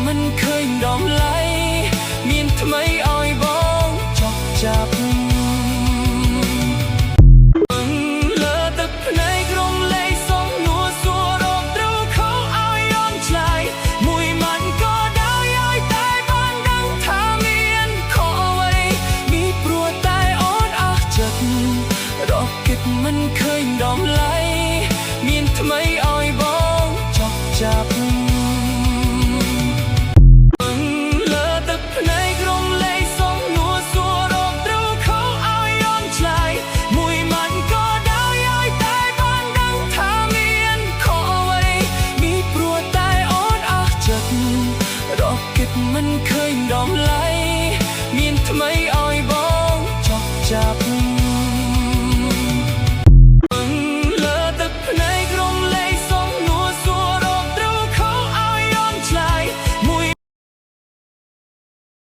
មិនឃើញតម្លៃមានថ្មីឲ្យបងចប់ចាប់លើទឹកភ្នែករំលែកសំនួរសួររកត្រូវខោឲ្យអូនឆ្លើយមួយម៉ាត់ក៏ដោយឲ្យតែបានដឹងថាមានខុសអ្វីមីព្រោះតែអូនអស់ចិត្តរកគិតមិនឃើញតម្លៃមានថ្មីឲ្យបងចប់ចាប់ លើទឹកភ្នែករំលែកសំនួរសួររកត្រូវខោឲ្យអូនឆ្លើយមួយម៉ាត់ក៏ដោយឲ្យតែបានដឹងថាមានខុសអ្វីមីព្រោះតែអូនអស់ចិត្តរកគិតមិនឃើញតម្លៃមានថ្មី